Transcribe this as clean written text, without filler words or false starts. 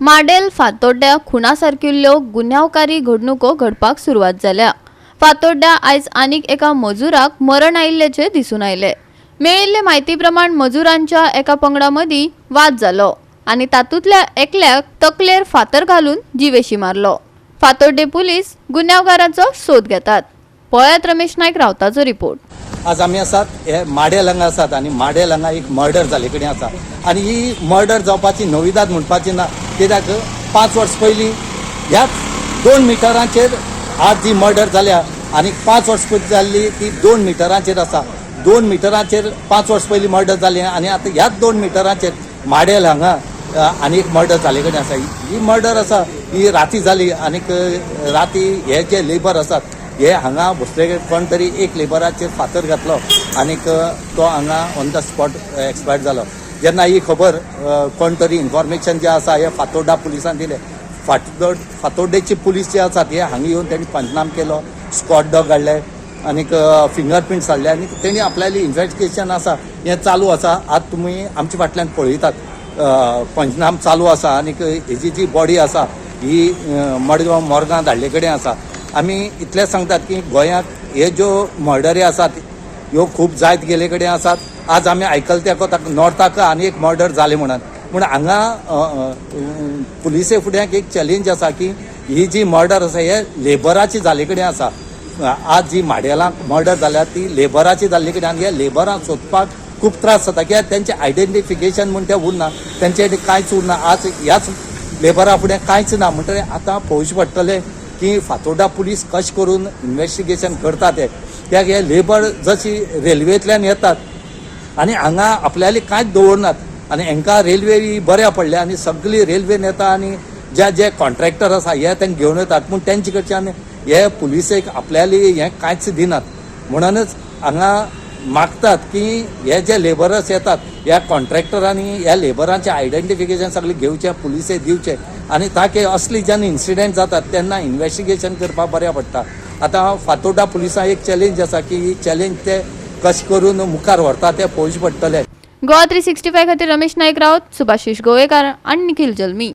Model फातोड्ड्या खुणा सारकिल्ल्यो गुन्यांवकारी घडणुको घडपाक सुरवात जाल्या. फातोड्ड्या आयज आनीक एका मजुराक मरण आयिल्ल्याचें दिसून आयलें. मेळिल्ले म्हायती प्रमाण मजुरांच्या एका पंगडा मदीं वाद जालो आनी तातूंतल्या एकल्याक तकलेर फातर घालून जिवेशी मारलो. फातोड्डे पुलीस गुन्यांवकारांचो सोद घेतात. पळयात रमेश नायक रावताचो रिपोर्ट. आज आमी आसात हे माडेल हांगा आसात आनी माडेल हांगा एक मर्डर जाल्ले कडेन आसा आनी ही मर्डर जावपाची नविदाद म्हणपाची ना, कित्याक 5 वर्स पयलीं ह्याच 2 मिटरांचेर आज जी मर्डर जाल्या आनी 5 वर्स पयलीं जाल्ली ती 2 मिटरांचेर आसा. 2 मिटरांचेर 5 वर्स पयलीं मर्डर जालें आनी आतां ह्याच 2 मिटरांचेर माडेल हांगा आनी एक मर्डर जाल्ले कडेन आसा. ही मर्डर आसा ही राती जाली आनीक राती हे जे लेबर आसात हे हांगा बसले, कोण तरी एक लेबराचेर फातर घातलो आनीक तो हांगा ऑन the spot एक्सपायर्ड जालो. जेन्ना ही खबर कोण तरी इन्फॉर्मेशन जे आसा हे फातोर्डा पुलिसान दिलें. फातोड्डेचे पुलीस जे आसात हे हांगा येवन तेणी पंचनाम केलो, स्कॉड डॉग हाडले आनीक फिंगर प्रिंट्स हाडले आनी तेणी आपल्याली इन्वेस्टिगेशन आसा हें चालू आसा. आज तुमी आमच्या फाटल्यान पळयतात, पंचनाम चालू आसा आनीक हेजी जी बॉडी आसा ही मडगांव मोर्गां धाडले कडेन आसा. आमी इतलेंच सांगतात की गोंयांत हे ज्यो मर्डरी आसात ह्यो खूब जायत गेले कडेन आसात. आज आमी आयकले त्या ताका नॉर्थाक आनी एक मर्डर जालें म्हणून. पूण हांगा अ, अ, पुलिसे फुड्याक एक चॅलेंज आसा की ही जी मर्डर आसा हे लेबराची जाल्ले कडेन आसा. आज जी माडेलांक मर्डर जाल्या ती लेबराची जाल्ले कडेन आनी ह्या लेबरांक सोदपाक खूब त्रास जाता, कित्याक तेंचें आयडेंटिफिकेशन म्हूण तें उरना, तेंचे कांयच उरना. आज ह्याच लेबरा फुडें कांयच ना. म्हणटकीर आतां पळोवचें पडटलें की फातोर्डा पुलीस कशें करून इन्वेस्टिगेशन करता ते, कित्याक हे लेबर जशी रेल्वेंतल्यान येतात आनी हांगा आपल्याले कांयच दवरनात आनी हांकां रेल्वे ही बऱ्या पडल्या आनी सगळी रेल्वेन येता आनी जे जे कॉन्ट्रॅक्टर आसा हे तांकां घेवन येतात, पूण तेंचे कडच्यान हे पुलिसेक आपल्याली हें कांयच दिनात. म्हणूनच हांगा मागतात की हे जे लेबरर्स येतात ह्या कॉन्ट्रॅक्टरांनी ह्या लेबरांचें आयडेंटिफिकेशन सगळें घेवचें, पुलिसे दिवचें आनी ताके असली जेन्ना इन्सिडेंट जातात तेन्ना इन्वेस्टिगेशन करपाक बऱ्या पडटा. आतां फातोर्डा पुलिसांक एक चॅलेंज आसा की ही चॅलेंज ते कशें करून मुखार व्हरता ते पळोवचें पडटलें. गोवा 365 खातीर रमेश नायक राऊत, सुभाषिश गोवेकार आनी निखिल जल्मी.